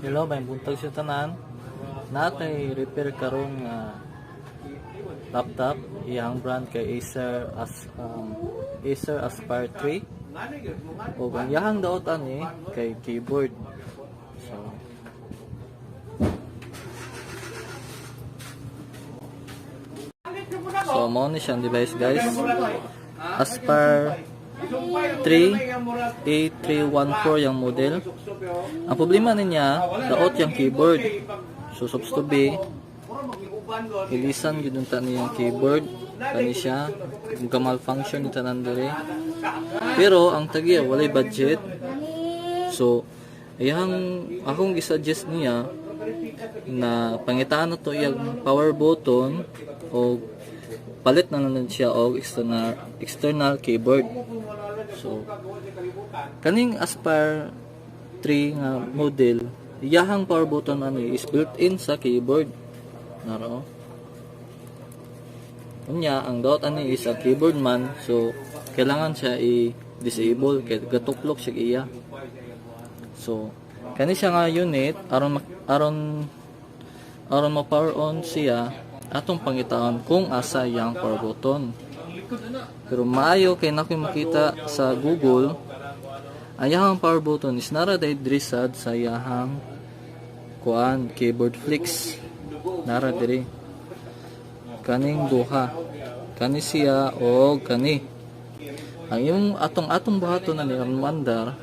Hello, may buntag sa tanan. Natay repair karon nga laptop, iyang brand kay Acer as Acer Aspire 3. Ug ang iyang daot ani kay keyboard. So mao ni siyang device, guys. Aspire 3 A314 yung model. Ang problema niya, daot yung keyboard. So supposed to be ilisan gyud unta niyang keyboard kani siya, ga malfunction ni tanan diri. Pero ang tagiya walay budget. So iyang akong gi-suggest niya na pangitaan na to iyang power button o palit na lang siya og external keyboard. So kaning Aspire 3 nga model, iyahang power button ani is built-in sa keyboard. Naro. Unya, ang daot ani is ang keyboard man, so kailangan siya i-disable kay gatuklok siya iya. So kani siya nga unit, aron ma-power on siya, atong pangitaon kung asa yang power button. Pero maayo kay na makita sa Google, ang iyahang power button is nara day diri sad sa iyahang kuan keyboard flicks. Nara diri. Kaning duha. Kani siya og kani. Ang imong atong buhaton na ni aron moandar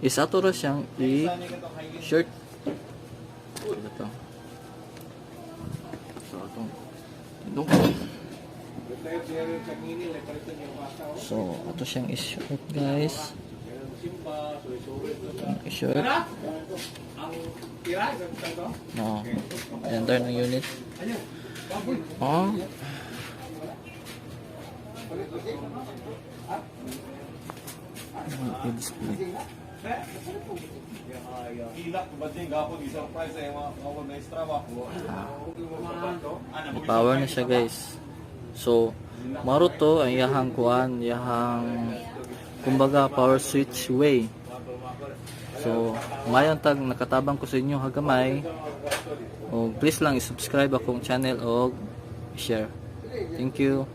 is ato ra siyang i-short. Ito. So atong So, ato siyang i-short, guys. Itong i-short. No. Enter ng unit. Oh. I-display. Power na siya, guys. So, maro to ang iyahang kuan, iyahang kumbaga power switch way. So, mayon tag nakatabang ko sa inyo hagamay. O please lang i-subscribe akong channel o i-share. Thank you.